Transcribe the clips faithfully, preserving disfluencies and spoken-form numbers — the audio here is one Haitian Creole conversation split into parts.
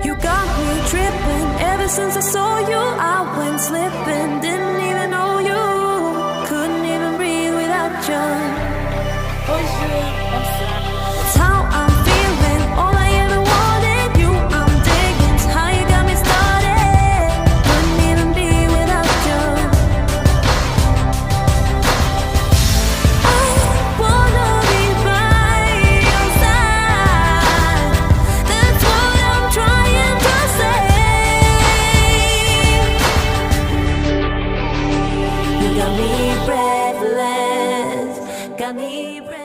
You got me tripping. Ever since I saw you, I went slipping. Didn't even know you. Couldn't even breathe without you. Bonjou, bonswa. It's how I'm feeling. All I ever wanted, you I'm digging. It's how you got me started. Couldn't even be without you. I wanna be by your side. That's what I'm trying to say. You got me breathless, got me breathless.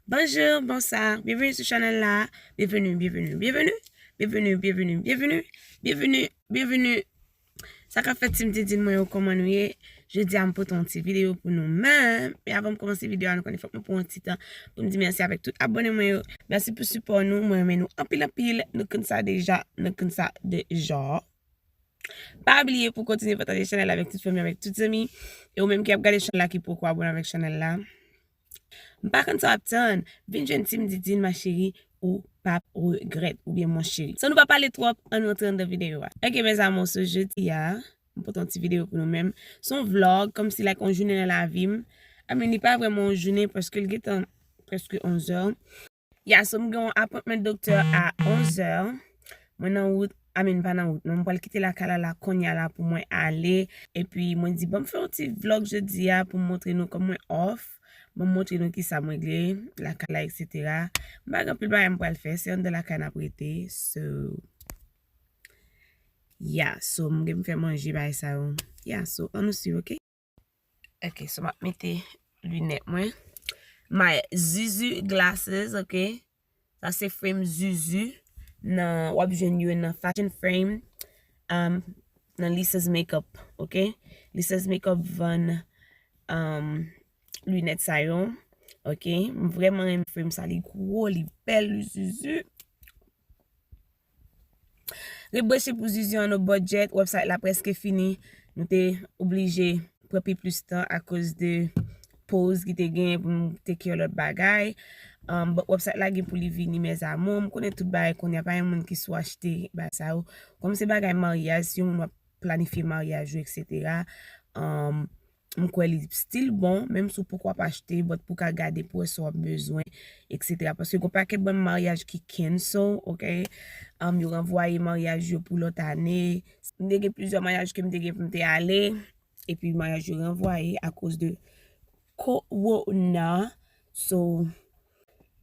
Bonjou, bonswa, byenveni sou chanèl la. Byenveni, byenveni, byenveni. Byenveni, byenveni, byenveni. Byenveni, byenveni. Sa k ap fèt, Team Didine mwen yo, kòman nou ye? Jodi a, m pote yon ti videyo pou nou menm. Men avan m kòmanse videyo a, nou konnen fòk mwen pran yon ti tan pou m di mèsi avèk tout abòne mwen yo. Mèsi pou sipò nou, mwen renmen nou anpil, anpil. Nou konn sa deja, nou konn sa deja. Pa bliye pou kontinye pataje chanèl la avèk tout fanmi, avèk tout zanmi. E ou menm ki ap gade chanèl la, ki poko abòne avèk chanèl la, m pa konn sa w ap tann. Vin jwenn Team Didine, ma chérie, ou p ap regrèt, oubyen mon chéri. San nou pa pale twòp, ann rantre anndan videyo a. Ok, mes amours, so jodi a, m pote yon ti videyo pou nou menm. Se yon vlog, kòmsi, like, yon jounen nan lavi m. I mean, li pa vrèman yon jounen, paske l gentan prèske onzè. Ya, so m gen yon appointment doktè a onzè. Mwen nan wout, I mean, pa nan wout, non, m pral kite lakay la, la, kounye a la pou mwen ale. Epi, mwen di, ban m fè yon ti vlog jodi a pou m montre nou kòm mwen off. Ban m montre nou kisa m regle lakay la, et cetera. M pa gen anpil bagay m pral fè, se anndan lakay n ap rete. So, ya, so, m gen m fè manje, bagay sa yo. Ya, so, ann nou swiv, ok? Ok, so m ap mete linèt mwen. My Zuzu glasses, ok? Sa se frame Zuzu. Nan, w ap jwenn yo nan Fashion Frame, um, nan Lisa's Makeup, ok? Lisa's Makeup vann, um, linèt sa yo, ok? M vrèman renmen frame sa, li gwo, li bèl, li Zuzu. Rebranche pou Zuzu on a budget, website la prèske fini. Nou te oblije pran pi plis tan akoz de poz ki te genyen pou nou take care lòt bagay. Um, but website la gen pou li vini, mes amours. M konnen tout bagay kounye a, pa gen moun ki sou achte bagay sa yo. Kòm se bagay maryaj, si yon moun w ap planifye maryaj ou, et cetera, um, m kwè li still bon, menm si w poko ap achte, but pou w ka gade pou wè sa w ap bezwen, et cetera. Paske gon pakèt bann maryaj ki cancel, ok? Um, yo ranvwaye maryaj yo pou lòt ane. M te gen plizyè maryaj ke m te gen pou m te ale, epi maryaj yo ranvwaye akoz de corona. So,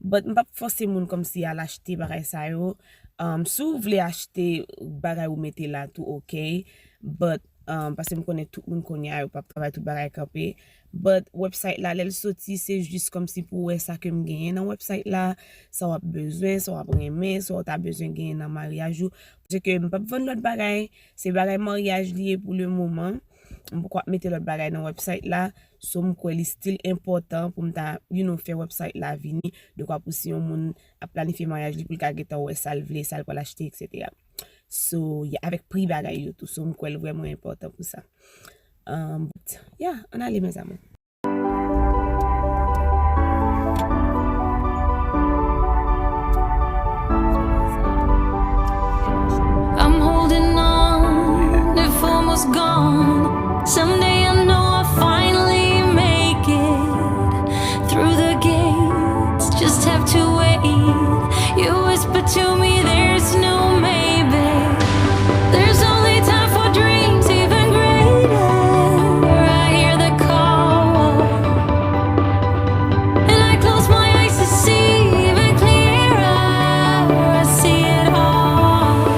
but m p ap fòse moun kòmsi al achte bagay sa yo. Um, si w vle achte bagay ou mete la tou, ok. But, um, paske m konnen tout moun kounye a yo p ap travay, tout bagay kanpe. But website la, lè l soti, se jis kòmsi pou w wè sa ke m genyen nan website la, sa w ap bezwen, sa w ap renmen, sa w ta bezwen genyen nan maryaj ou. Paske m p ap vann lòt bagay, se bagay maryaj li ye pou le moman. M poko ap mete lòt bagay nan website la. So, m kwè li still enpòtan pou m ta, you know, fè website la vini. Dekwa pou si yon moun ap planifye maryaj li, pou l ka gentan wè sa l vle, sa l pral achte, et cetera. So, yeah, avèk pri bagay yo tou. So, m kwè l vrèman enpòtan pou sa. Um, but, yeah, ann ale, mes amours. I'm holding on, if almost gone. Someday I know I'll finally make it through the gates. Just have to wait. You whisper to me, there's no maybe. There's only time for dreams even greater. I hear the call, and I close my eyes to see even clearer. I see it all.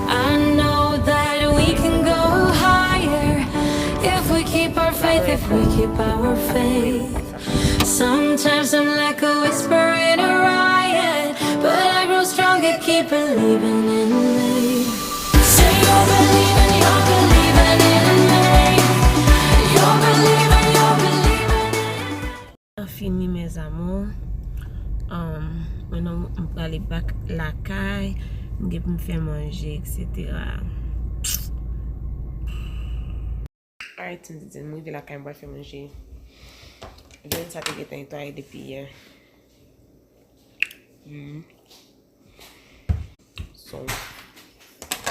I know that we can go higher if we keep our faith, if we keep our faith. Sometimes I'm like a whisper in a riot, but I grow stronger, keep believing in me. Say you're believing, you're believing in me. You're believing, you're believing in me. Tan fini, mes amours. Um, mwen nan, m prale back lakay. M gen pou m fè manje, et cetera. Alright, Team Didine, m rive lakay, m pral fè manje. Vyann sa te gentan netwaye depi yè. Mm. So,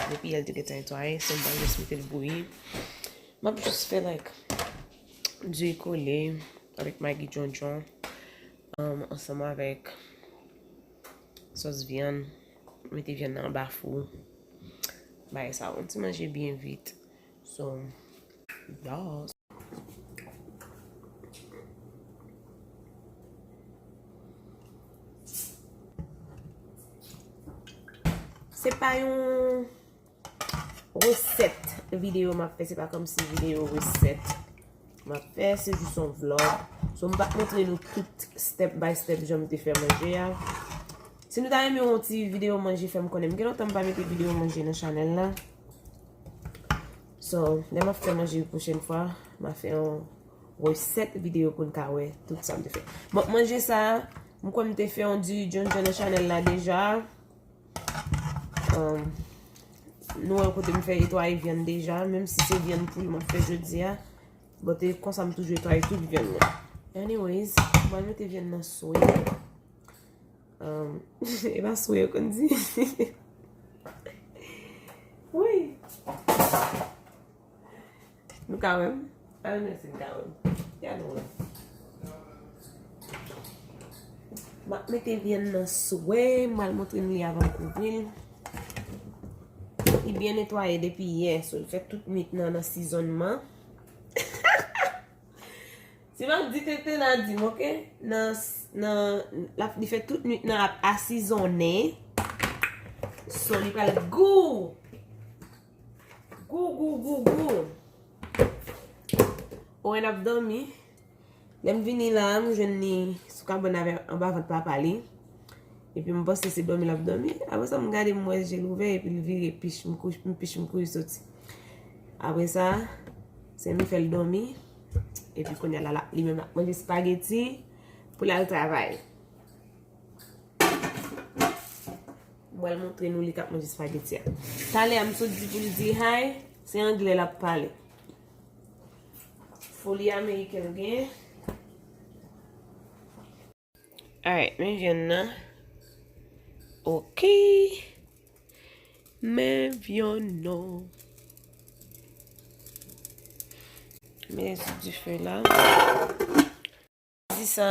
depi yè l te gentan netwaye, so m pral jis mete l bouyi. M ap jis fè, like, diri kole avèk magi djondjon, um, ansanm avèk sòs vyann. Mete vyann nan anba fou. Bagay sa, yon ti manje byen vit. So, yes. Se pa yon resèt videyo m ap fè, se pa kòmsi videyo resèt m ap fè, se jis yon vlog. So, m p ap montre nou tout step by step jan m te fè manje a. Si nou ta renmen yon ti videyo manje, fè m konnen. M gen lontan m pa mete videyo manje nan chanèl la. So, lè m ap fè manje pwochèn fwa, m a fè yon resèt videyo pou n ka wè tout sa m te fè. Bon, manje sa, m kwè m te fè yon diri djondjon nan chanèl la deja. Um, nou wè kote m fè netwaye vyann deja, menm si se vyann poul m ap fè jodi a. Bon, te konsa m toujou netwaye tout vyann mwen. Anyways, m pral mete vyann nan swe. Um, e pa swe yo konn di. Wi. Nou ka wè m? I don't know si n ka wè m. Ya nou wè. M ap mete vyann nan swe, m pral montre n li avan m kouvri l. Li byen netwaye depi yè, so l fè tout nwit nan, nan sizonnman. Si m ap di tenten a di m, oke? Nan, nan, l ap, li fè tout nwit nan ap asizonnen. So, li pral gou. Gou, gou, gou, gou. Owen ap dòmi. Lè m vini la, m jwenn li sou kabann avè anba vant papa li. Epi m panse se dòmi l ap dòmi. Apre sa, m gade, m wè je l ouvè, epi l vire pich, m kouch-, m pich, m kouri soti. Apre sa, se m fè l dòmi. Epi kounye a la, la, li menm l ap manje spageti pou l al travay. M pral montre nou li k ap manje spageti a. Talè a m sot di pou l di hi, se anglè l ap pale. Foli ameriken l gen. Alright, men vyann nan. Ok. Men vyann nan. Men sou dife la. Di sa.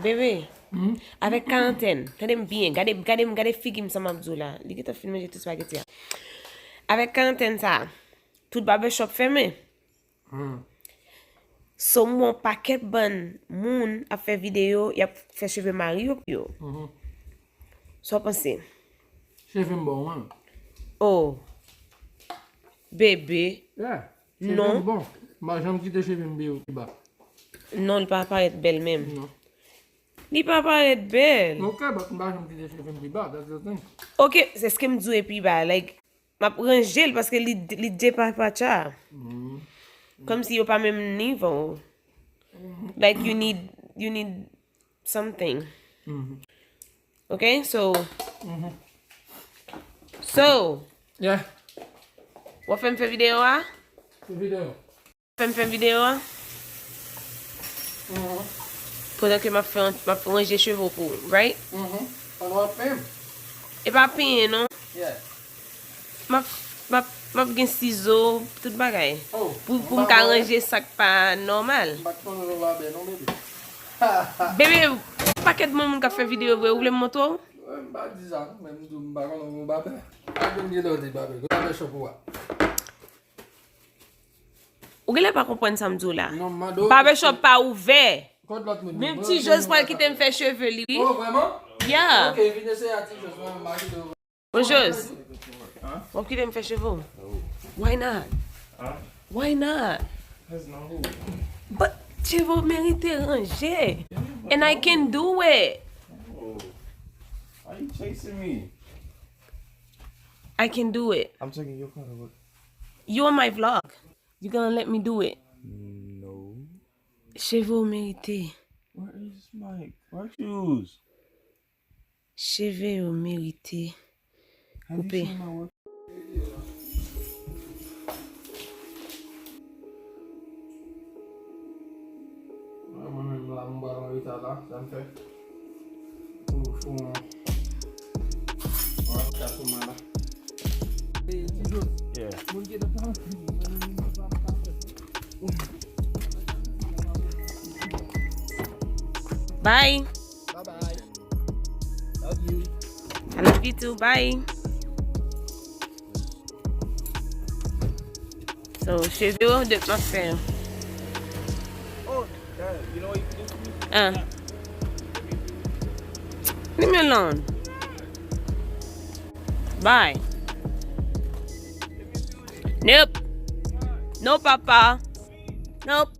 Bebe, hmm? Avèk karantèn, tande m byen, gade, gade m, gade figi m sa m ap di w la. Li gentan fin manje tout spageti a. Avèk karantèn sa, tout barbershop fèmen. Hmm. So, m wè yon pakèt bann moun ap fè videyo, y ap fè cheve mari yo pou yo. Mhm. Sa w panse? Cheve m bon, wi. Oh. Bebe. Yeah. Cheve m bon. M pa janm kite cheve m pi, pi ba. Non, li pa parèt bèl menm. Non. Li pa parèt bèl. Ok, but m pa janm kite cheve m pi ba, that's the thing. Ok, se ske m di w e pi ba, like, m ap ranje l paske li, li depapatcha. Mhm. Kòmsi yo pa menm nivo. Mhm. Like, you need, you need something. Mhm. Ok, so. Mhm. So. Yeah. W ap fè m fè videyo a? Fè videyo. Fè m fè videyo a? Mhm. Pandan ke m ap fè, m ap ranje cheve w pou ou, right? Mhm. Pandan w ap penyen m? E pa penyen, non. Yeah. M ap, m ap, m ap gen sizo, tout bagay. Oh, pou, pou m ka ranje sa k pa nòmal. M pa t konnen w barbè non, bebe. Bebe, pakèt moun, moun k ap fè videyo vre, ou vle m montre w? M pa di sa, non, men m di w, m pa konnen w barbè. Pa gen lòt barbè, barbè shop ou a. Ou genlè pa konprann sa m di w la. Non, m mande w. Barbershop pa ouvè. Kot lòt moun yo? Menm Ti Jòz pral kite m fè cheve li, wi. Oh, vrèman? Yeah. Ok, vin eseye a Ti Jòz, mwen, m pa kite w. Bon, Jòz. Hein? W ap kite m fè cheve w? Why not? Hein? Why not? There's no who. But cheve w merite ranje. Yeah, but and I can do it. Oh. Why you chasing me? I can do it. I'm taking your car to work. You on my vlog. You gonna let me do it? No. Cheve w merite. Where is my work shoes? Cheve yo merite koupe. Mwen menm la, m pral an reta la, sa m fè. Pou, pou, Sou mwen la. Yeah. Bye. Bye bye. Love you. I love you too. Bye. So, cheve yo de m ap fè. Oh, yeah, you know what you can do for me? Ah. Leave me alone. Bye. Nope. No, papa. Nope.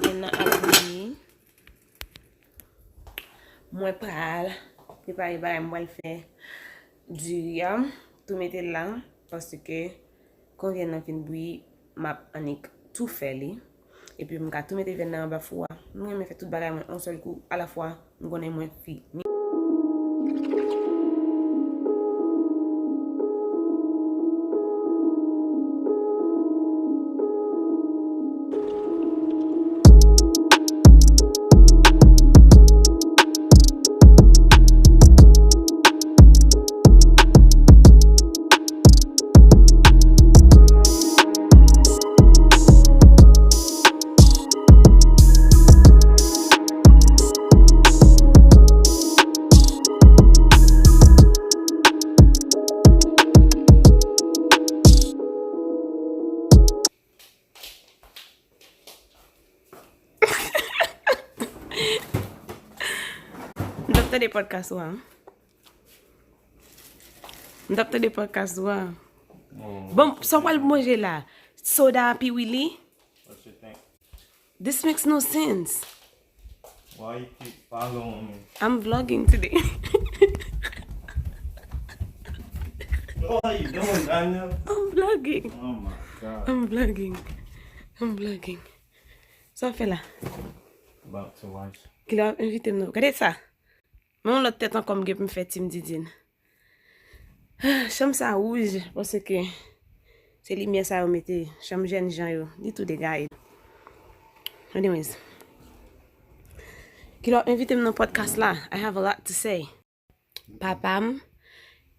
Vyann nan ap bouyi. Mwen pral prepare bagay mwen pral fè diri a. Tou mete l la, paske kon vyann nan fin bouyi, m ap annik tou fè li. Epi m ka tou mete vyann nan anba fou a. M renmen fè tout bagay mwen yon sèl kou, alafwa, m konnen mwen fini. M t ap tande podcast ou a. M t ap tande podcast ou a. Oh. Bon, sa w pral manje la? Soda, piwili? What you think? This makes no sense. Why you keep following me? I'm vlogging today. What are you doing, Daniel? I'm vlogging. Oh my God. I'm vlogging. I'm vlogging. Sa w fè la? About to watch. Kilè w ap envite m nan? Gade sa. Men yon lòt tèt ankò m gen pou m fè Team Didine. Chanm sa wouj, paske se limyè sa yo mete, chanm jèn jan yo, li tou degaye. Anyways. Kilè w ap envite m nan podcast la? I have a lot to say. Papa m,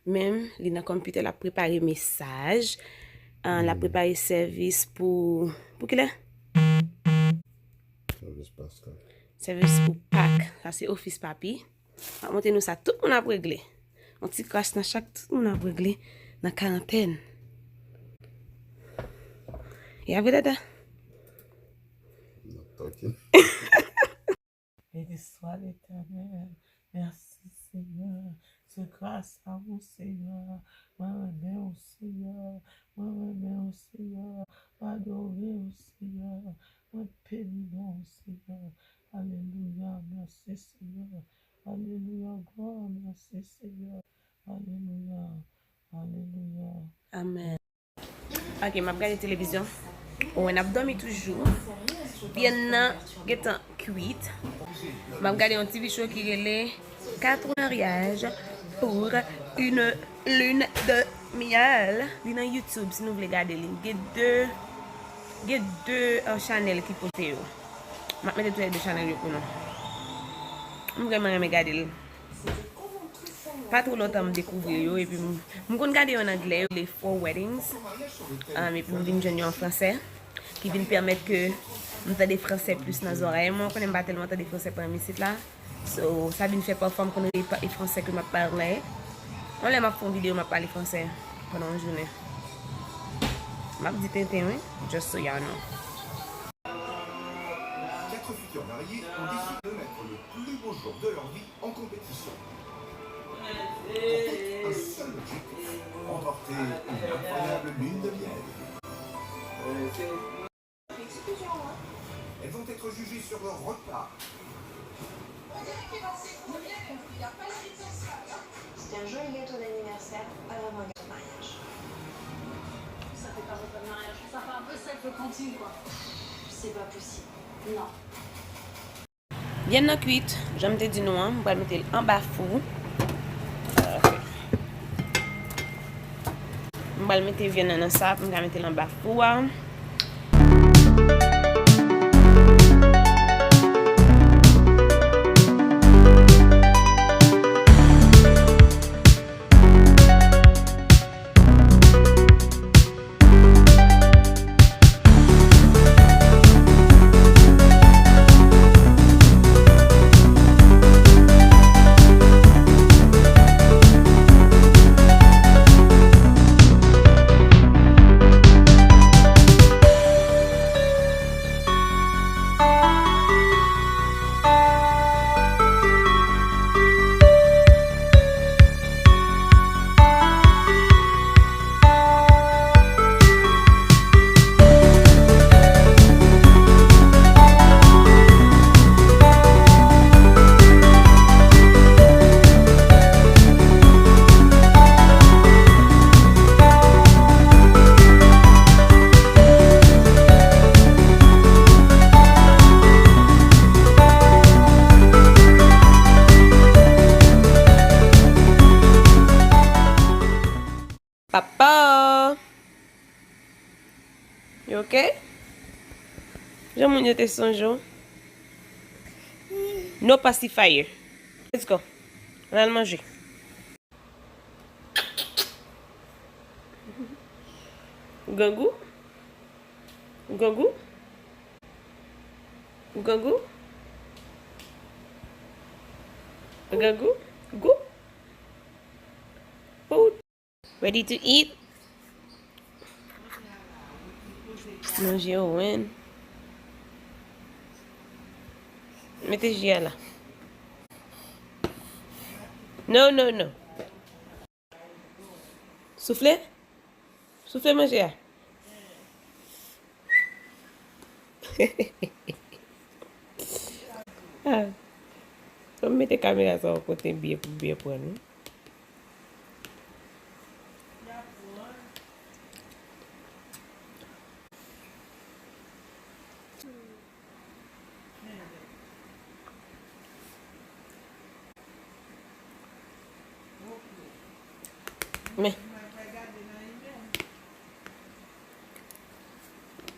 menm, li nan konpitè, l ap prepare mesaj. Ah, l ap prepare sèvis pou, pou kilè? Sèvis Paska. Sèvis pou Pak. Sa se ofis papi. M ap montre nou sa tout moun ap regle. Yon ti kras nan chak tout moun ap regle nan karantèn. E apre, dada? N ap talking. Béni soit l'Éternel. Merci, Seigneur. Se gras a ou, Seigneur. Mwen renmen ou, Seigneur. Mwen renmen ou, Seigneur. Mwen adore ou, Seigneur. Mwen beni non ou, Seigneur. Alelouya. Merci, Seigneur. Alelouya. Glwa, merci, Seigneur. Alelouya. Alelouya. Amèn. Ok, m ap gade televizyon. Owen ap dòmi toujou. Vyann nan gentan kwit. M ap gade yon T V show ki rele Quatre mariages pour une lune de miel. Li nan YouTube si nou vle gade li. Gen de, gen de, euh, chanèl ki pote yo. M ap mete tou lè de chanèl yo pou nou. M vrèman renmen gade l. Pa twò lontan m dekouvri yo, epi m, m konn gade yo an anglè, yo rele Four Weddings, um, epi m vin jwenn yo an fransè, ki vin pèmèt ke m tande fransè plis nan zòrèy mwen. Ou konnen m pa tèlman tande fransè pandan m isit la. So, sa vin fè pafwa m konn rele pa-, e fransè ke m ap pale. Yon lè m ap fè yon videyo, m ap pale fransè pandan yon jounen. M ap di tenten, wi, just so y'all know. Quatre futurs mariés ont décidé de mettre le plus beau jour de leur vie en compétition. Pour tous, un seul objectif, remporter une incroyable lune de miel. Elles vont être jugées sur leur repas. C'est un joli gâteau d'anniversaire, pas vraiment un gâteau de mariage. Ça fait pas repas de mariage, ça fait un peu sexe de cantine, quoi. C'est pas possible. Non. Vyann nan kwit, jan m te di nou an, m pral mete l anba fou. M pral mete vyann nan nan sa, pou m ka mete l anba fou a. You okay? Jan moun yo te sonje w. No pacifier. Let's go. Ann al manje. Grangou? Grangou? Grangou? Grangou? Gou? Pou Ready to eat? Manje Owen. Mete ji a la. No, no, no. Soufle? Soufle manje a. Ah. Fò m mete kamera sa yon kote byen pou byen pran nou. Men.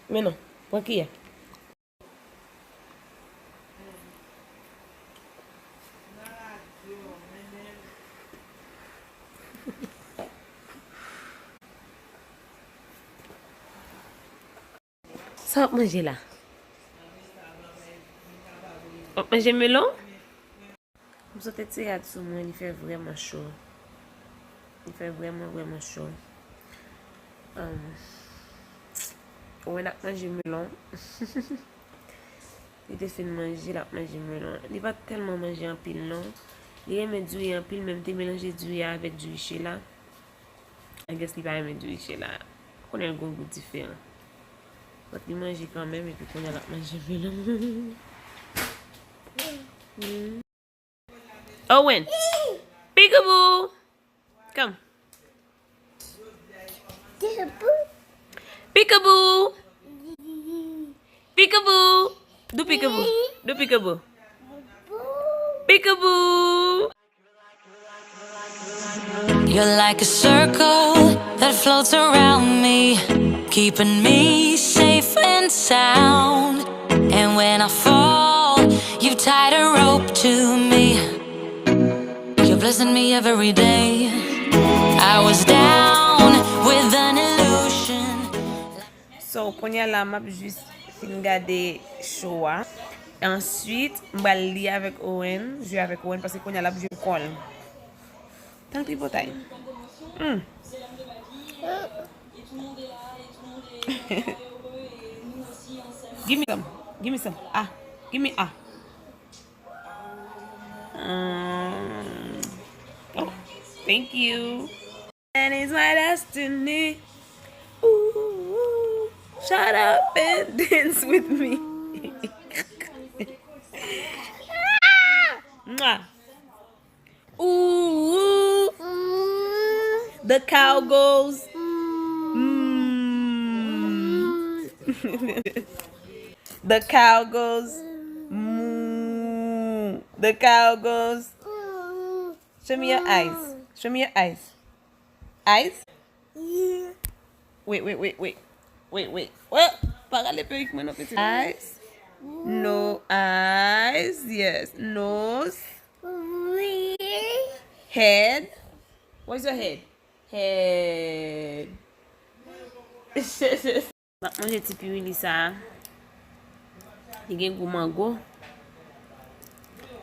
Men non, pran kiyè. Sa w ap manje la? W ap manje melon? M sot tire rad sou mwen, li fè vrèman cho. Li fè vrèman, vrèman cho. Ahn, Owen ap manje melon. Li te fin manje, l ap manje melon. Li pa t tèlman manje anpil, non. Li renmen diri anpil, men m te melanje diri a avèk diri chela. I guess li pa renmen diri chela. Konnen l gon gou diferan. But li manje kanmenm, epi kounye a l ap manje melon. Owen! Peekaboo! Come. Peekaboo! Peekaboo! Do peekaboo! Do peekaboo! Peekaboo! You're like a circle that floats around me, keeping me safe and sound. And when I fall, you've tied a rope to me. You're blessing me every day. I was down with an illusion. So, kounye a la, m ap jis fin gade show a. Answit, m pral li avèk Owen, jwe avèk Owen, paske kounye a l ap jwe kò l. Tanpri, potay. Hmm. Give me some. Give me some. Ah. Give me ah. Um, oh, thank you. That is my destiny. Ooh, shut up and dance with me. Mwah. Ooh, the cow goes. Mm. The cow goes. Moo. The cow goes. Show me your eyes. Show me your eyes. Eyes? Wait, wait, wait, wait. Wait, wait. Oh, pa rale perik mwen non, pitit. Eyes? No eyes. Yes. Nose. Head. Where's your head? Head. M ap manje ti piwili sa a. Li gen gou mango.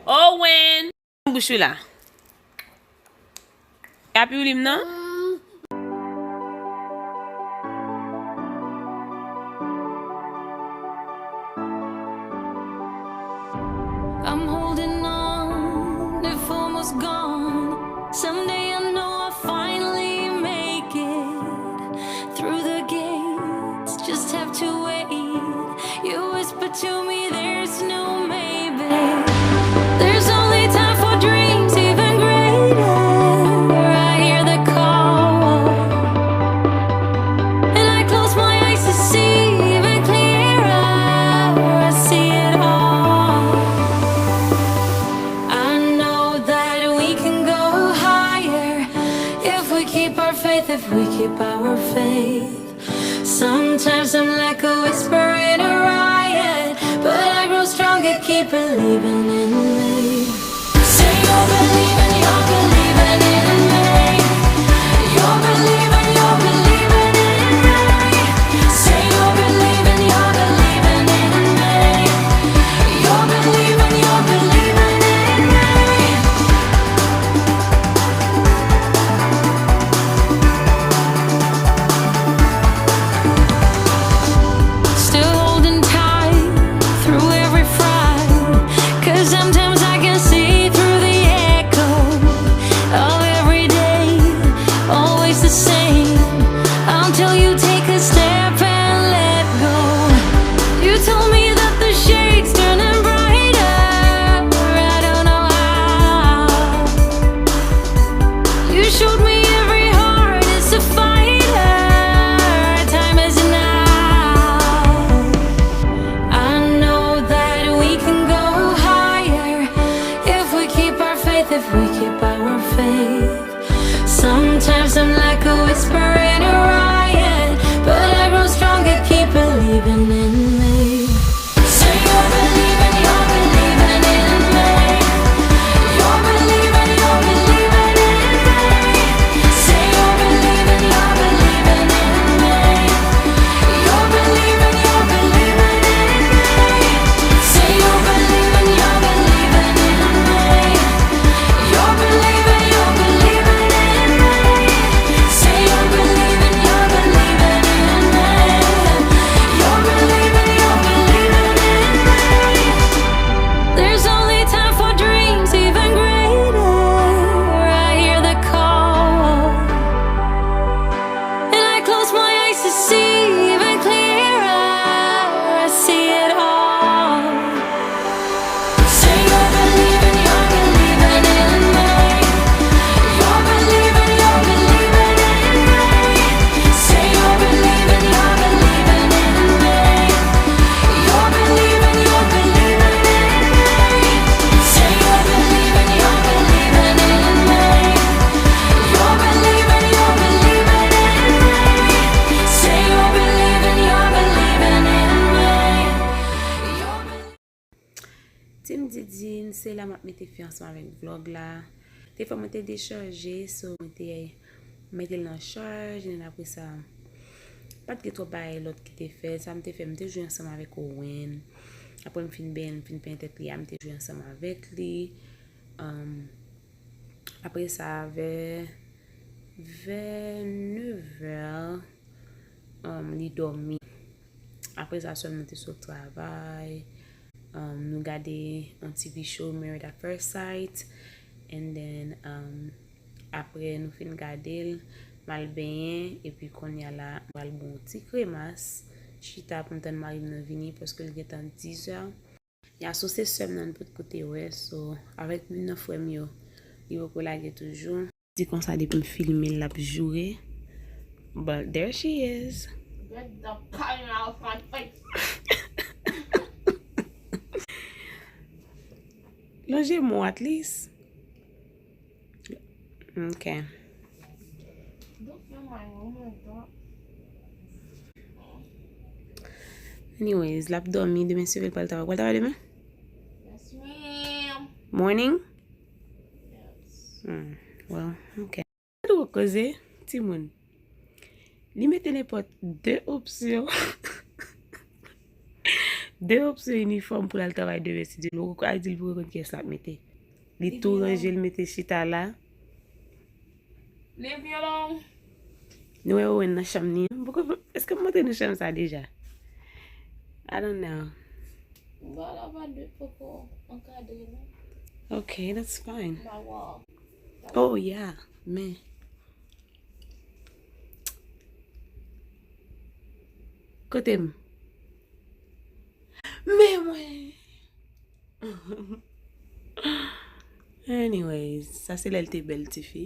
Owen! Bouch ou la. Epa piwili m nan? I'm holding on, if almost gone. Someday I know I'll finally make it through the gates. Just have to wait. You whisper to me, there's no maybe. There's only time for dreams even greater. I hear the call. And I close my eyes to see even clearer. I see it all. I know that we can go higher if we keep our faith, if we keep our faith. Sometimes I'm like Believing in me. Say you're believing, you're believing in me. You're believing, you're believing in me. Say you're believing, you're believing in me. You're believing, you're believing in me. Still holding tight through every fright, 'cause sometimes I can see through the echo of every day, always the same, until you take a step and let go. You told me that the shades turning brighter, I don't know how. You showed me every heart is a fighter. Time is now. I know that we can go higher if we keep our faith, if we keep our faith. Sometimes I'm like a whisper in a riot, but I grow stronger, keep believing in me. Say you're believing, you're believing in me. You're believing, you're believing in me. Say you're believing, you're believing in me. You're believing, you're believing in me. Say you're believing, you're believing in me. You're believing, you're believing in me. Say you're believing, you're believing in me. You're believing, you're believing in me. There's only time for dreams even greater. I hear the call. And I close my eyes to see even clearer. I see it all. Say you're believing, you're believing in me. You're believing, you're believing in me. Say you're believing, you're believing in me. You're believing, you're believing in me. Say you're believing, you're believing in me. You're believing, you're believing in me. Say you're believing, you're believing in me. You're believing. Team Didine, se la m ap mete fen ansanm avèk vlòg la. Te fè mwen te dechaje, so mwen te mete l nan chaj, and then apre sa, pa t gen twòp bagay lòt ki te fèt. Sa m te fè, m te jwe ansanm avèk Owen. Apre m fin benyen, m fin penyen tèt li a, m te jwe ansanm avèk li. Um, apre sa, vè, vè nevè, um, li dòmi. Apre sa, sè m nan te sot travay. Um, nou gade yon T V show, Married at First Sight. And then, um, apre nou fin gade l, m al benyen, epi kounye a la, m pral bon ti kremas, chita pou m tann mari m nan vini, paske l gentan dizè. Ya, so se sè m nan, n potko te wè, so, avèk youn nan frè m yo, li poko lage toujou. Di konsa depi m filme l, l ap joure. But there she is. Get the pain out of my face. Lonje men w at least. Ok. Don't feel my woman, don't. Anyways, l ap dòmi, demen se leve l pral travay. Ou pral travay demen? Yes, ma'am. Morning? Yes. Hmm, well, ok. Gade w koze, timoun. Li mete nenpòt de opsyon. De opsyon inifòm pou l al travay demen, si Dye vle. Ou ka di l pou konn kiyès l ap mete. Li tou ranje, l mete chita la. Leave me alone. Nou wè Owen nan chanm li. Poko, èske m montre nou chanm sa deja? I don't know. Ba la pa de poko ankadre non. Ok, that's fine. My wall. Oh, yeah, men. Kote m? Men mwen. Anyways, sa se lè l te bèl tifi.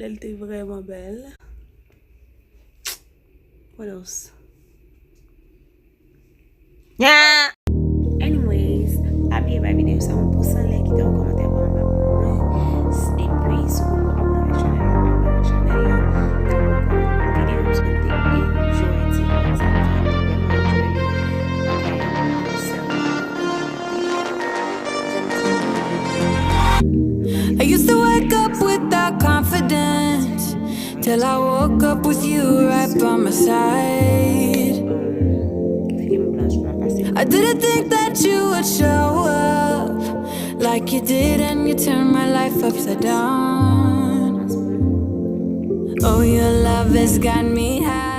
Lè l te vrèman bèl. What else? Nya! Anyways, pa bliye bay videyo sa yon pous anlè, kite yon kòmantè bò anba pou mwen. Epi, si w poko abòne avèk chanèl la, abòne avèk chanèl la. Videyo m sot te enjoy ti kòmantè sa, m te vrèman enjoy li. Ok, so, Used to wake up without confidence till I woke up with you right by my side. I didn't think that you would show up like you did, and you turned my life upside down. Oh, your love has got me high.